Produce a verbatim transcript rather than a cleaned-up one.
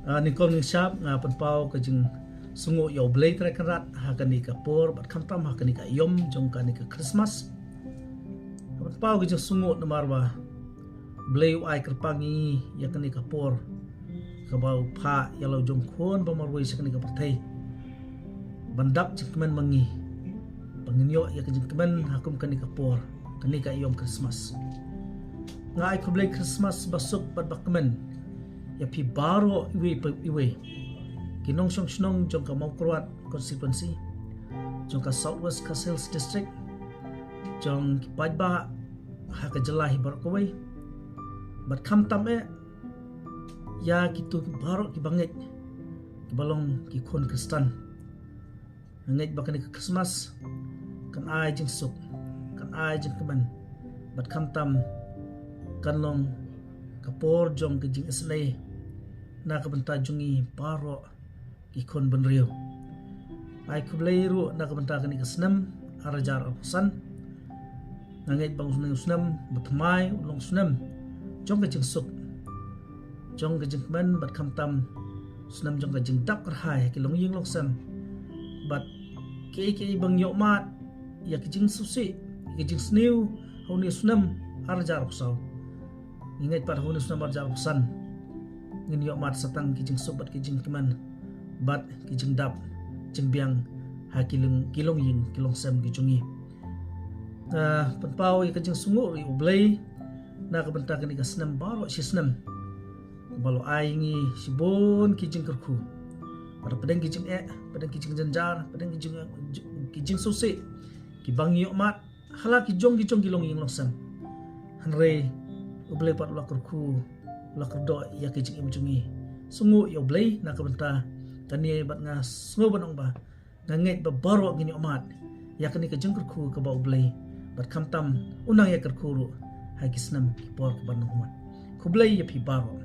Nyngkong nyngshap nga pynpaw ka jingsngewnguh ïa U Blei Trai Kynrad ha kane ka por bad khamtam ha kane ka ïom jong kane ka Christmas. Nga pynpaw ka jingsngewnguh namar ba U Blei u ai kyrpang ïa ngi ïa kane ka por kaba u phah ïa la u jong khun ba marwei sha kane ka pyrthei ban dap jingkmen ma ngi, ba ngin ïoh ïa ka jingkmen ha kum kane ka por, kane ka ïom Christmas. Nga ai khublei Christmas ba suk bad ba kmen ïa phi baroh iwei pa iwei, ki nongshong shnong jong ka Mawkyrwat constituency, jong ka South West Khasi Hills District, jong ki paidbah ha ka jylla hi baroh kawei, bad khamtam eh ïa kito ki baroh kiba ngeit, kiba long ki khun Khristan. Nga ngeit ba kane ka Christmas kan ai jingsuk, kan ai jingkmen, bad khamtam kan long ka por jong ka jingisynei na ka bynta jong ngi baroh ki khun bynriew. Ai khublei ruh na ka bynta kane ka snem ar hajar arphew san. Nga ngeit ba un long u snem ba thymmai, un long u snem jong ka jingsuk, jong ka jingkmen, bad khamtam u snem jong ka jingdap kyrhai ha ki longïing longsem, bad kiei kiei ba ngi ïoh mad ïa ki jingsngewsih, ïa ki jingsniew ha une u snem ar hajar arphew saw, ngi ngeit pat ha une u snem ar hajar arphew san ngin ïoh mad sa tang ki jingsuk bad ki jingkmen bad ki jingdap jingbiang ha ki long, ki longïing ki longsem ki jong ngi. Nga pynpaw ïa ka jingsngewnguh ruh ïa U Blei na ka bynta kane ka snem baroh shi snem, ba la u ai ïa ngi shibun ki jingkyrkhu, bad pdeng ki jingeh, pdeng ki jingjynjar, pdeng ki jing, ki jingsngewsih kiba ngi ïoh mad ha la ki jong ki jong ki longïing longsem. Hynrei U Blei pat u la kyrkhu, u la kyrdoh ïa ka jingim jong ngi. Sngewnguh ïa U Blei na ka bynta kane, bad nga sngew ban ong ba nga ngeit ba baroh ngin ïoh mad ïa kane ka jingkyrkhu kaba U Blei, bad khamtam un nang ïa kyrkhu ruh ha ki snem ki por kiban nang mad. Khublei ïa phi baroh.